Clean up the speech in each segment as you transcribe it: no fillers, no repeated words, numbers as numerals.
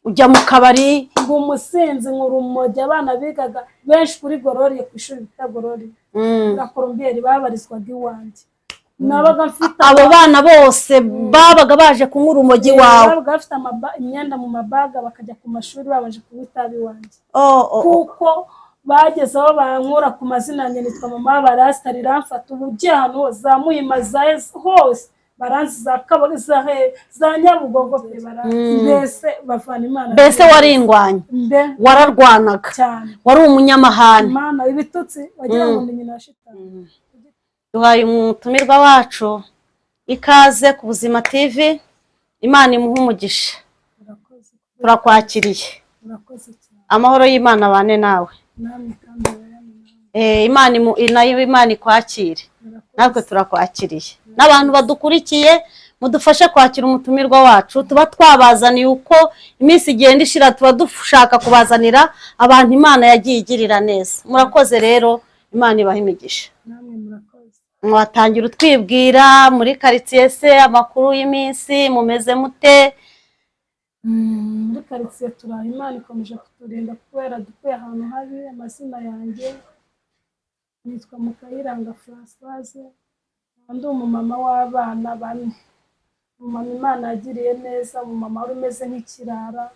Ujya mu kabari? Ngo umusinzi, urumogi. Abana bigaga benshi kuri Gororiye, ku ishuri bita Gororiye na Korombiyeri, babarizwaga iwanjye. Nabaga mfite Abo bana bose babaga baje kunywa urumogi wawe? Babaga bafite imyenda mu mabaga, bakajya ku mashuri babanje kunywa itabi iwanjye. Oh. Kuko bageze aho bankura ku mazina yanjye, nitwa mama w'abarasita, riramfata. Ubu ugiye ahantu hose, za Muhima, za hose baranzi, za Kabaga, za he, za Nyabugogo pe, baranzi. Mbese bavana Imana. Mbese warindwanya? Mbe. Wararwanaga? Cyane. Wari umunyamahane? Imana, ibitutsi wagira ngo ni nyina wa shitani. Duhaye umutumirwa wacu ikaze ku Buzima TV, Imana imuhe umugisha. Urakoze. Turakwakiriye. Urakoze cyane. Amahoro y'Imana abane nawe. Namwe kandi abane namwe. Imana nayo Imana ikwakire. Murakoze. Natwe turakwakiriye, n'abantu badukurikiye mudufashe kwakira umutumirwa wacu. Tuba twabazaniye uko iminsi igenda ishira, tuba dushaka kubazanira abantu Imana yagiye igirira neza. Murakoze rero, Imana ibahe imigisha. Namwe murakoze. Mwatangira utwibwira muri karitsiye se, amakuru y'iminsi, mumeze mute? Muri karitsiye turaha, Imana ikomeje kuturinda kubera dukuye ahantu habi. Amazina yanjye nitwa Mukayiranga Francoise, nkaba ndi umumama w'abana bane, umumama Imana yagiriye neza, umumama wari umeze nk'ikirara.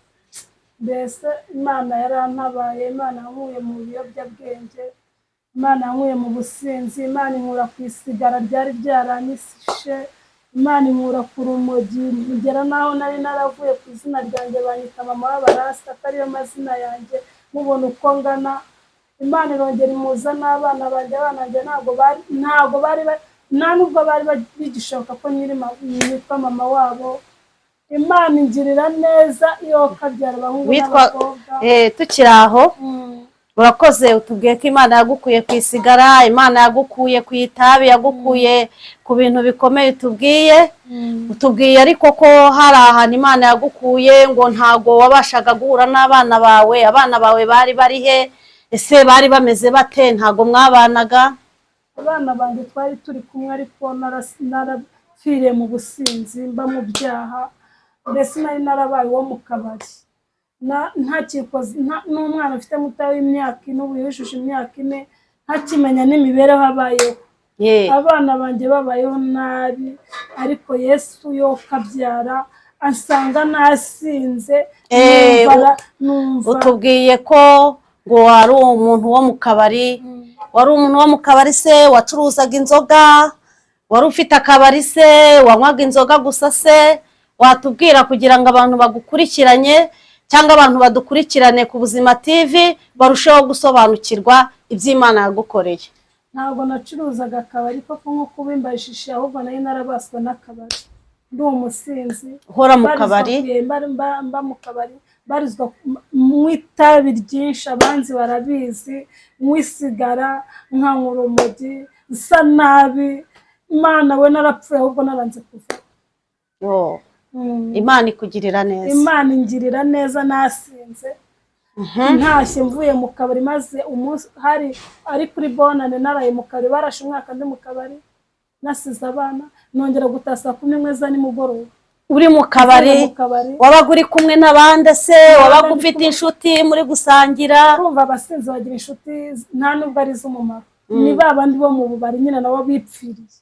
Mbese Imana yarantabaye, Imana yankuye mu biyobyabwenge, Imana yankuye mu businzi, Imana inkura ku isigara ryari ryaranyishe, Imana inkura ku rumogi, ngera n'aho nari naravuye ku izina ryanjye banyita mama w'abarasita, atariyo mazina yanjye. Mubona uko ngana, Imana irongera imuza n'abana banjye. Abana banjye ntabwo bari nta nubwo bari bigishoboka ko nyiri nitwa mama wabo. Imana ingirira neza iyo kabyara abahungu Witwa n'abakobwa. Tukiri aho, urakoze, utubwiye ko Imana yagukuye ku isigara, Imana yagukuye ku itabi, yagukuye ku bintu bikomeye utubwiye. Utubwiye ariko ko hari ahantu Imana yagukuye, ngo ntago wabashaga guhura n'abana bawe. Abana bawe bari bari he? Ese bari bameze bate? Ntago mwabanaga? Abana banjye twari turi kumwe, ariko narapfiriye mu businzi, mba mu byaha. Mbese nari narabaye uwo mu kabari. Ntakikoze n'umwana mfite muto w'imyaka 4, ubu yujuje imyaka 4, ntakimenya n'imibereho abayeho. Abana banjye babayeho nabi, ariko Yesu yo kabyara ansanga nasinze. Numva Utubwiye ko ngo wari umuntu wo mu kabari. Wari umuntu wo mu kabari se wacuruzaga inzoga? Wari ufite akabari se? Wanywaga inzoga gusa se? Watubwira kugira ngo abantu bagukurikiranye cyangwa abantu badukurikirane ku Buzima TV barusheho gusobanukirwa iby'Imana yagukoreye. Ntabwo nacuruzaga akabari koko nk'uko ubimbajije, ahubwo nari narabaswe n'akabari, ndi umusinzi. Uhora mu Mbarizwa kabari? Mba mu kabari, mbarizwa mu itabi ryinshi, abanzi barabizi, nywa isigara, nkanywa urumogi, nsa nabi. Imana we, narapfuye ahubwo naranze kuva. Oh, Imana ikugirira neza. Imana ingirira neza nasinze, ntashye mvuye mu kabari, maze umunsi hari ari kuri Bonane, naraye mu kabari, barashe umwaka ndi mu kabari, nasize abana, nongera gutaha saa 11 za nimugoroba. Uri mu kabari? Mvuye mu kabari. Wabaga uri kumwe n'abandi se? Wabaga ndi ufite kumwe. inshuti muri gusangira? Urumva abasinzi bagira inshuti, nta nubwo ari iz'umumaro, ni ba bandi bo mu bubari nyine nabo bipfiriye.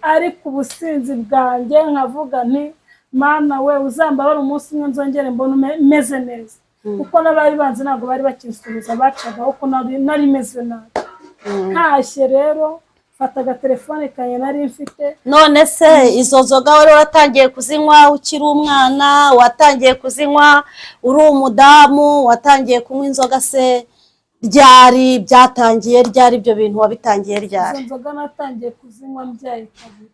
Ariko ubusinzi bwanjye nkavuga nti: "Mana we, uzambabare umunsi umwe nzongere mbone meze neza," kuko n'abari banzi ntabwo bari bakinsuhuza, bacagaho ko nari meze nabi. Ntashye rero mfata agatelefone kanjye nari mfite. None se izo nzoga wari waratangiye kuzinywa ukiri umwana? Watangiye kuzinywa uri umudamu? Watangiye kunywa inzoga se ryari? Byatangiye ryari? Ibyo bintu wabitangiye ryari? Izo nzoga natangiye kuzinywa mbyaye kabiri.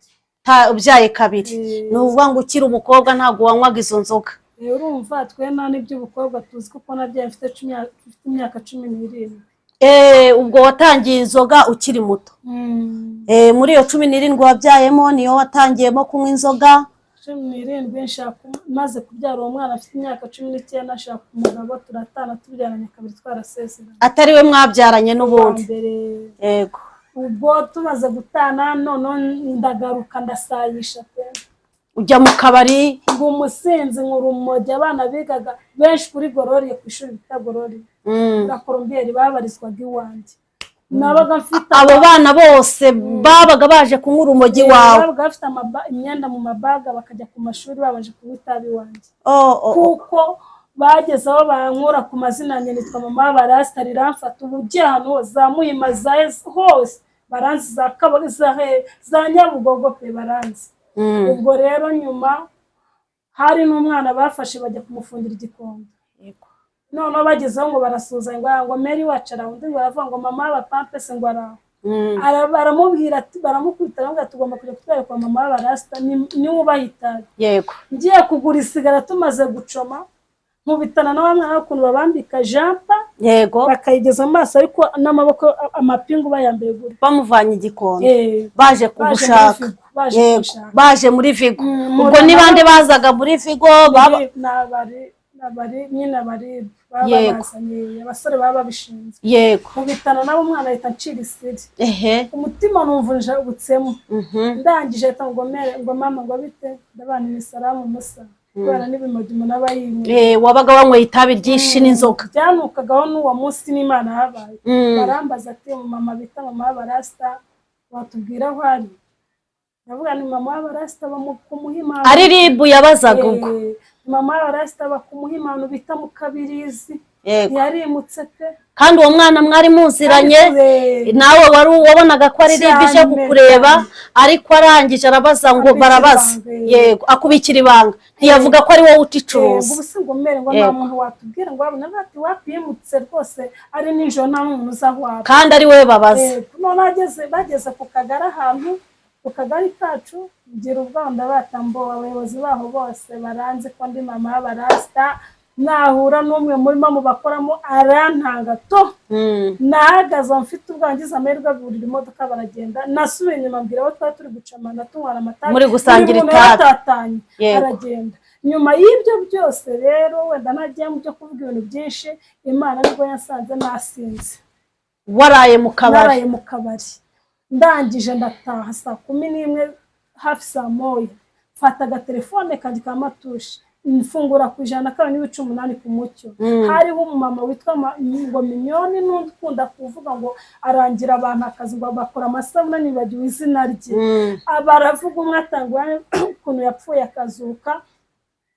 Ubyaye kabiri? Ni ukuvuga ngo ukiri umukobwa ntabwo wanywaga izo nzoga? Urumva twe nta n'iby'ubukobwa tuzi, kuko nabyaye mfite imyaka 17. Ubwo watangiye inzoga ukiri muto. Muri iyo 17 wabyayemo niyo watangiyemo kunywa inzoga? 17, nshaka maze kubyara uwo mwana afite imyaka 19, nshaka umugabo, turatana, tubyaranye kabiri, twarasezeranye. Atari we mwabyaranye n'ubundi? Mbere. Yego. Ubwo tumaze gutana, noneho ndagaruka ndasayisha pe. Ujya mu kabari. Ngo umusinzi, nk'urumogi. Abana bigaga benshi kuri Gororiye, ku ishuri bita Gororiye na Korombiyeri, babarizwaga iwanjye. Nabaga mfite Abo bana bose babaga baje kunywa urumogi wawe? Babaga bafite imyenda mu mabaga, bakajya ku mashuri babanje kunywa itabi iwanjye. Oh. Kuko bageze aho bankura ku mazina yanjye, nitwa mama barasita, riramfata. Ubu ugiye ahantu hose, za Muhima, za hose baranzi, za Kabaga, za za Nyabugogo pe, baranzi. Ubwo rero nyuma hari n'umwana bafashe bajya kumufungira igikondo. Noneho bagezeho ngo barasuhuzanya, ngo meri wacu araho, undi ngo aravuga ngo mama w'abapampese ngo araho. Baramubwira ati, baramukubita, baramubwira ati tugomba kujya kutwereka mama w'abarasita niwe ubaha itabi. Ngiye kugura isigara, tumaze gucoma, nkubitana na wa mwana, ukuntu babambika jumper bakayigeza mu maso, ariko n'amaboko amapingu bayambaye gutya. Bamuvanye igikondo? Eh, baje baje muri kugushaka? Vigo, baje kunshaka. Baje muri Vigo? Ubwo muri ni bande bazaga muri Vigo baba? Ni abari nyine abari baba bazanye abasore baba babishinzwe. Nkubitana nabo, umwana ahita ncira isiri. Umutima numva unjabutsemo. Ndangije ahita ngo mere, ngo mama, ngo bite, ndabana imisaramu musa kubera n'ibimogi umuntu aba yinyweye. Eh, wabaga wanyweye itabi ryinshi n'inzoga. Byanukagaho n'uwo munsi n'Imana habaye. Barambaza ati mama bita mama w'abarasita watubwira aho ari? Ndavuga ni mama w'abarasita kumuhima. Ari RIB yabazaga ubwo? Eh, mama w'abarasita bakumuha impano bita mu Kabirizi. Ntiyarimutse pe. Kandi uwo mwana mwari muziranye? Eh, Nawe wari wabonaga ko ari RIB ije Cyane, kukureba? Cyane. Ariko arangije arabaza ngo Akubikira barabaza. ibanga. Yego, akubikira ibanga, ntiyavuga ko ari wowe uticuruza. Ngo ubu se ngo mere ngo nta muntu watubwira ngo wabona ati wapimutse rwose, ari nijoro, nta n'umuntu uzi aho waba. Kandi ari wowe babaza. None bageze ku kagari, ahantu ku kagari kacu, ngira ubwoba, ndabatambo abayobozi baho bose baranzi ko ndi mama w'abarasita, nahura n'umwe murimo mu bakoramo arantanga to. Nahagaze aho mfite ubwoba, ngize amahirwe burira imodoka baragenda. Nasubiye inyuma mbwira abo twari turi gucamana, tunywana amata, Muri gusangira buri muntu itabi. yaratatanye, aragenda. Nyuma y'ibyo byose rero, wenda ntagiye mu byo kuvuga ibintu byinshi, Imana nibwo yasanze nasinze. Waraye mu kabari? Naraye mu kabari, ndangije ndataha saa 11, hafi saa 1, mfata agatelefone kanjye ka matushe, mfungura ku 102.8 ku Mucyo. Hariho umumama witwa ngo Minyoni, n'undi ukunda kuvuga ngo arangira abantu akazi, ngo bakora amasabune, nibagiwe izina rye. Aba aravuga, umwe atanga ubuhamya ukuntu yapfuye akazuka,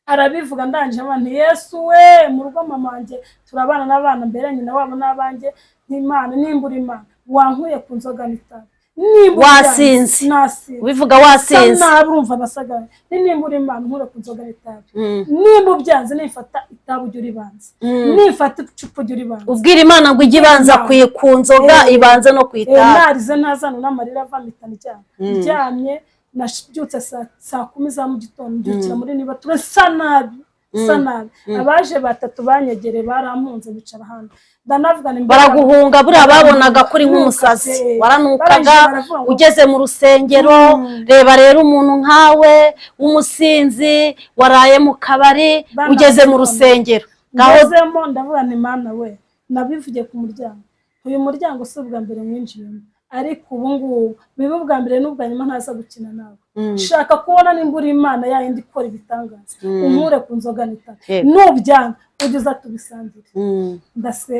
arabivuga. Ndangije abantu, Yesu we, mu rugo mama wanjye turabana n'abana mbere nyina wabo n'abanjye, n'Imana nimbura, Imana wankuye ku nzoga n'itabi, nimbura. Wasinze. Nasinze. Ubivuga wasinze. Nabi, urumva nasagaye, nimbura Imana nkure ku nzoga n'itabi, nimba ubyanze, nifata itabi ujya uribanza, nifata icupa ujya uribanza. Ubwira Imana ngo ijye ibanza ku nzoga, ibanze no ku itabi. Narize ntazana n'amarira ava, mpita ndyamye. Ndyamye nabyutse saa 10 za mu gitondo, mbyukira muri niba ture nsa nabi, nsa nabi. Abaje batatu banyegereye barampunze, bicara hano, ndanavuga nti Baraguhunga, buriya babonaga kuri nk'umusazi. Waranukaga. Barangije baravuga ngo Ugeze mu rusengero, reba rero umuntu nkawe w'umusinzi waraye mu kabari Bana ugeze mu bakunda. rusengero. Ngaho Ngezemo ndavuga nti Mana we, nabivugiye ku muryango, uyu muryango si ubwa mbere mwinjiyemo, ariko ubu ngubu bibe ubwa mbere n'ubwa nyuma ntaza gukina nawe. Shaka kubona nimba uri Imana ya yindi ikora ibitangaza, unkure ku nzoga n'itabi. Nubyanga ujye uza tubisangire.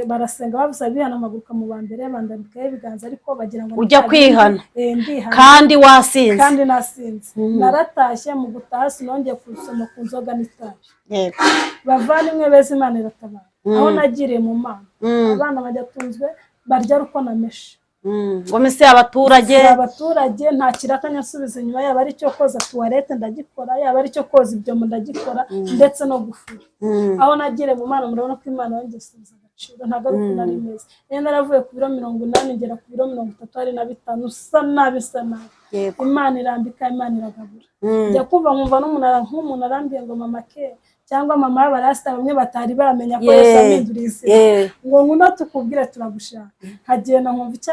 Barasenga, bavuze bihana, amaguruka mu ba mbere, bandambikaho ibiganza, ariko bagira ngo ni Ujya bya bindi. kwihana? Eh, ndihana. Kandi wasinze? Kandi nasinze. Naratashye, mu gutaha sinongeye gusoma ku nzoga n'itabi. Bavandimwe beza, Imana iratabara. Aho nagiriye mu Mana, abana bajya tunzwe barya ari uko nameshe. Ngo mise abaturage? Si abaturage, nta kiraka nyasubiza inyuma, yaba ari icyo koza tuwarete ndagikora, yaba ari icyo koza ibyombo ndagikora, ndetse no gufura. Aho nagiriye mu Mana, murabona ko Imana yongeye isubiza agaciro. Ntabwo ari uko nari meze. Niyo naravuye ku biro 80 ngera ku biro 35, usa nabi, isa nabi. Imana irambika, Imana iragabura. Njya kumva nkumva n'umuntu nk'umuntu arambwiye ngo mama ke cyangwa mama w'abarasita, bamwe batari bamenya ko Yesu aminduriye izina, ngo ngwino tukubwire turagushaka. Nkagenda nkumva icyo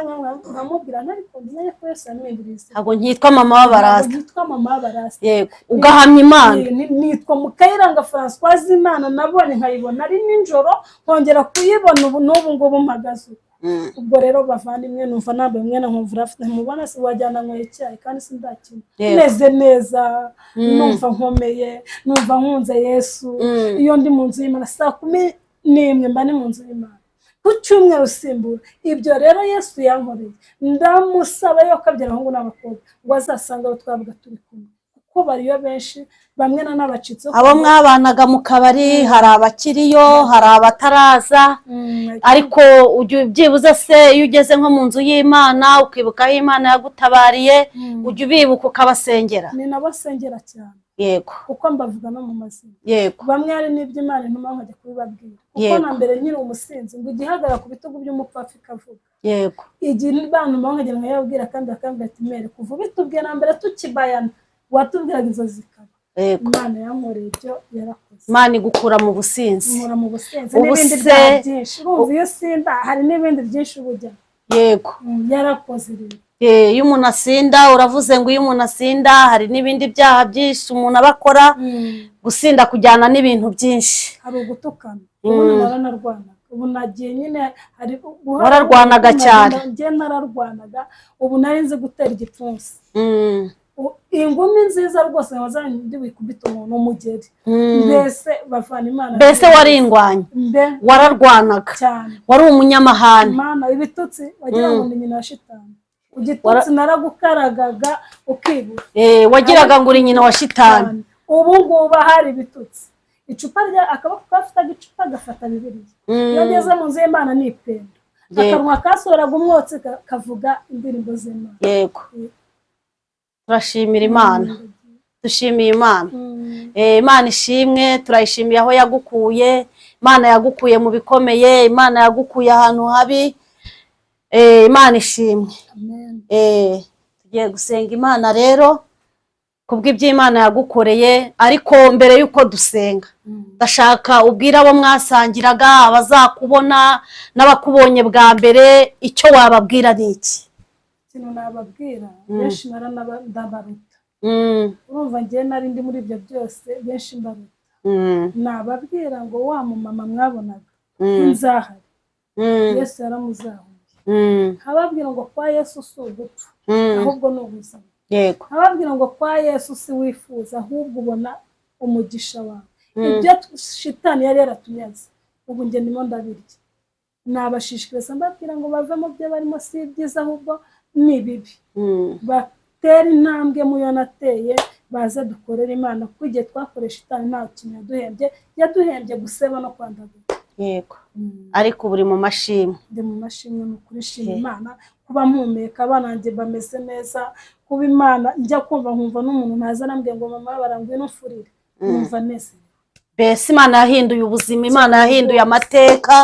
nkamubwira, ntariko nmenye ko Yesu yaminduriye izina. Ntabwo nkitwa mama w'abarasita. Ntabwo nitwa mama w'abarasita. Yego, ugahamya Imana. Nitwa Mukayiranga Francoise. Imana nabonye nkayibona ari nijoro, nkongera kuyibona ubu n'ubu ngubu mpagaze uku. Ubwo rero bavandimwe, numva nambaye umwenda nkumva urafite, mubona se wajyana nyweye icyayi kandi sindakina, meze neza, numva nkomeye, numva nkunze Yesu. Iyo ndi mu nzu y'Imana saa 11 mba ni mu nzu y'Imana ku cyumweru usimbura. Ibyo rero Yesu yankoreye, ndamusaba yo kabyara abahungu n'abakobwa ngo azasange abo twabaga turi kumwe, kuko bariyo benshi, bamwe na n'abacitse. Abo mwabanaga mu kabari, hari abakiriyo, hari abataraza, ariko ujya byibuze se iyo ugeze nko mu nzu y'Imana ukibuka aho Imana yagutabariye, ujya ubibuka ukabasengera? Ni nabo nsengera cyane, kuko mbavuga no mu mazina. Bamwe hari n'ibyo Imana intuma nkajya kubibabwira, kuko na mbere nkiri umusinzi ngo igihagarara ku bitugu by'umupfapfa ikavuga. Igihe bantuma nkagenda nkayababwira, kandi bakambwira ati: "Mere kuva ubitubwiye na mbere tukibayana watubwiraga inzozi zikaba." Imana yankoreye ibyo, yarakoze. Imana igukura mu businzi. Nkura mu businzi Ubu n'ibindi byaha byinshi. Urumva iyo usinda hari n'ibindi byinshi uba ujya. Yarakoze rero. Iyo umuntu asinda, uravuze ngo iyo umuntu asinda hari n'ibindi byaha byinshi umuntu aba akora. Gusinda kujyana n'ibintu byinshi. Hari ugutukana. Ubundi naranarwanaga, ubu nagiye nyine hari Wararwanaga cyane. Njye nararwanaga, ubu nari nzi gutera igipfunsi. Ingumi nziza rwose nkaba ndi wikubita umuntu umugeri. Mbese bavana Imana. Mbese warindwanya? Mbe. Wararwanaga? Cyane. Wari umunyamahane? Imana, ibitutsi wagira ngo ni nyina wa shitani. Igitutsi naragukaragaga ukibura. Wagiraga ngo uri nyina wa shitani. Cyane. Ubu ngubu hari ibitutsi, icupa rya akaboko gafite agacupa gafata Bibiliya. Iyo ngeze mu nzu y'Imana ni ipendo. Akanwa kasohoraga umwotsi kavuga indirimbo z'Imana. Yego, turashimira Imana, dushimiye Imana. Imana ishimwe, turayishimiye aho yagukuye. Imana yagukuye mu bikomeye, Imana yagukuye ahantu habi. Imana ishimwe. Amen. Tugiye gusenga Imana rero kubw'iby'Imana yagukoreye, ariko mbere y'uko dusenga ndashaka ubwire abo mwasangiraga, abazakubona n'abakubonye bwa mbere, icyo wababwira ni iki? Ikintu nababwira, benshi ndabaruta. Urumva njyewe nari ndi muri ibyo byose, benshi mbaruta. Nababwira ngo wa mumama mwabonaga nzahari, Yesu yaramuzahuye. Nkababwira ngo kwa Yesu si ugupfa, ahubwo ni ubuzima. Nkababwira ngo kwa Yesu si wifuza, ahubwo ubona umugisha wawe. Ibyo shitani yari yaratunyaze ubu njye ndimo ndabirya. Nabashishikariza mbabwira ngo bave mu byo barimo, si byiza ahubwo ni bibi. Batere intambwe mu yo nateye, baze dukorere Imana, kuko igihe twakoresha shitani nta kintu yaduhembye, yaduhembye guseba no kwandagura. Yego, ariko ubu uri mu mashimwe. Ndi mu mashimwe, ni ukuri shima Imana kuba mpumeka, abana banjye bameze neza, kuba Imana njya kumva nkumva n'umuntu ntaza arambwiye ngo: "Mama, barangwino umfurire," numva nezerewe. Mbese Imana yahinduye ubuzima, Imana yahinduye amateka.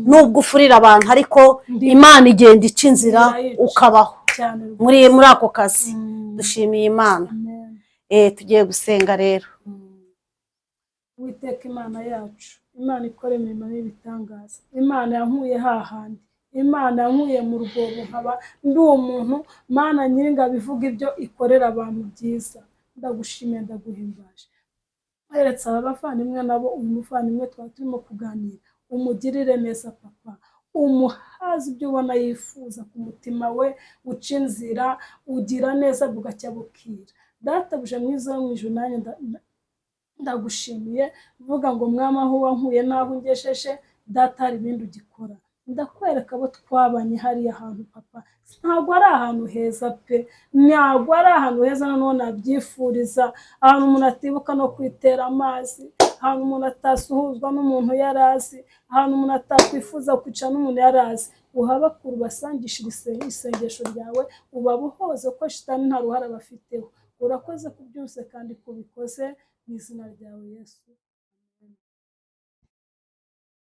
Nubwo ufurira abantu, ariko Imana igenda ica inzira Irayica. ukabaho Cyane rwose. muri ako kazi. Dushimiye Imana. Amen. Tugiye gusenga rero. Uwiteka Imana yacu, Imana ikora imirimo y'ibitangaza, Imana yankuye hahandi, Imana yankuye mu rwobo nkaba ndi umuntu, Mana Nyiringabo ivuga ibyo ikorera abantu byiza, ndagushimiye, ndaguhimbaje. Weretse aba bavandimwe nabo, uyu muvandimwe twaba turimo kuganira, umugirire neza papa, umuhaze ibyo ubona yifuza ku mutima we, uca inzira, ugira neza bugacya bukira. Databuja mwiza wo mu ijuru, nanjye ndagushimiye, mvuga ngo mwami, aho wankuye n'aho ungejeje, data hari ibindi ugikora. Ndakwereka abo twabanye hariya hantu papa, ntabwo ari ahantu heza pe, ntabwo ari ahantu heza. Noneho nabyifuriza ahantu umuntu atibuka no kwitera amazi, ahantu umuntu atasuhuzwa n'umuntu yari azi, ahantu umuntu atakwifuza kwicara n'umuntu yari azi. Uhabakuru ubasangishe isengesho ryawe, ubabohoze ko shitani nta ruhare abafiteho. Urakoze ku byose kandi kubikoze mu izina ryawe Yesu.